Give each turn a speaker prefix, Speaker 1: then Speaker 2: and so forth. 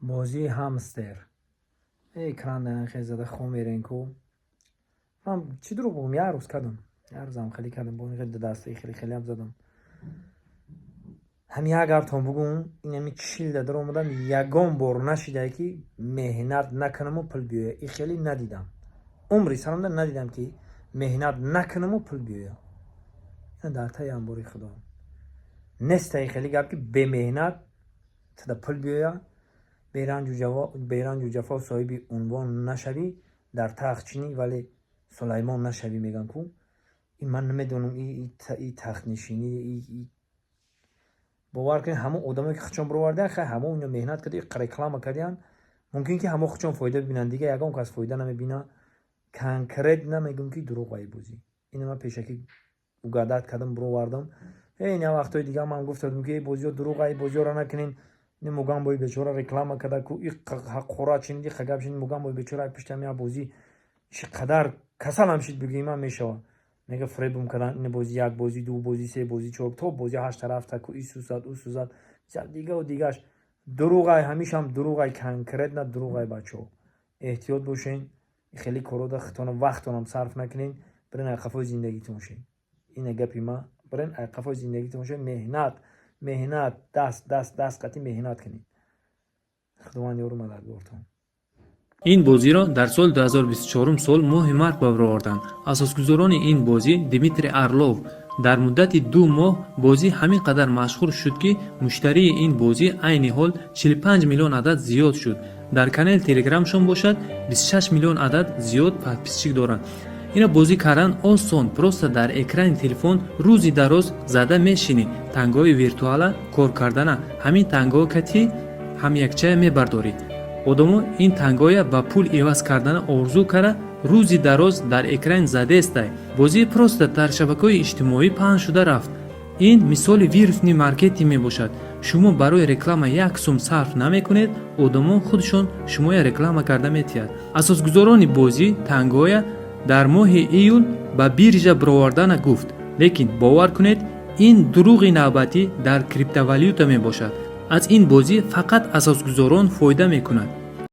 Speaker 1: Бозии ҳамстер. Экран хел зада хом мерен ку. Ман чӣ дурӯғ бигӯм, як рӯз кардам. Як рӯзам хеле кардам, бо хеле дастаи хеле хелеам задам. Ҳамин як гапатон бугӯм, ин ҳами 40 да дар омадам, ягон бор нашидае, ки меҳнат накунаму пул биёя. И хеле надидам. Умри сарамда надидам, ки меҳнат накунаму пул биёя. Ина дар таи амбори худо. Нестаи хеле гап, ки бемеҳнат тада пул биёя, беранҷу ҷафо соҳиби унвон нашавӣ, дар тахт чинӣ, вале Сулаймон нашавӣ, мегӯям ку. Ин ман намедонам, и тахтнишинӣ, бовар кунед, ҳамон одамое, ки худшон бировардиян, хай, ҳамон ино меҳнат карда, реклама кардиян, мумкин ки ҳамон худшон фоида бибинанд, дига ягон кас фоида намебина. Конкретно мегӯм, ки дурӯғ ай бозӣ. Ина ман пешакӣ угадать кардам, бировардам. Ин я вақтҳои дига ман гуфтадам, ки бозиҳо дурӯғ ай, бозиҳоро накунен. Ин Мугамбои бечора реклама карда ку, и ҳаққора чинди, гап шинди. Мугамбои бечора пишти ҳами бозӣ чӣ қадар касалам шид, бигӯи ман мешавад. Мега, фребум кардан. Ин бозӣ як бозӣ, ду бозӣ, се бозӣ, чор то бозӣ, ҳашта рафта ку, и сӯзад, ӯ сӯзад, дигаву дигаш дурӯғай, ҳамишам дурӯғай, конкретно дурӯғай. Бачаҳо, эҳтиёт бошен, хеле корода хитона вақтонам сарф накунен, бирен ай қафои зиндагитон шен. Ина гапи ма, бирен ай қафои зиндагитон шен. Меҳнат, меҳнат, даст, даст, даст қатӣ меҳнат кунед. Худованд ёру мададгортон.
Speaker 2: Ин бозиро дар соли 2024 сол моҳи март ба бароварданд. Асосгузорони ин бозӣ Дмитрий Орлов. Дар муддати 2 моҳ бозӣ ҳамин қадар машҳур шуд, ки муштарии ин бозӣ айни ҳол 45 миллион адад зиёд шуд. Дар канали Телеграмшон бошад, 26 миллион адад зиёд подписчик доранд. Ина бозӣ кардан осон, просто дар экрани телефон рӯзи дароз зада мешинӣ тангои виртуала кор кардана. Ҳамин танго кати ҳам якчая мебардорӣ. Одамо ин тангоя ба пул иваз кардана орзу кара, рӯзи дароз дар экран задестай. Бозӣ просто дар шабакаҳои иҷтимоӣ паҳн шуда рафт. Ин мисоли вирусный маркетинг мебошад. Шумо барои реклама як сум сарф намекунед, одамо худшон шумоя реклама карда метиҳад. Асосгузорони бозӣ тангоя дар моҳи июл ба биржа бировардана гуфт, лекин бовар кунед, ин дурӯғи навбатӣ дар криптовалюта мебошад. Аз ин бозӣ фақат асосгузорон фоида мекунад.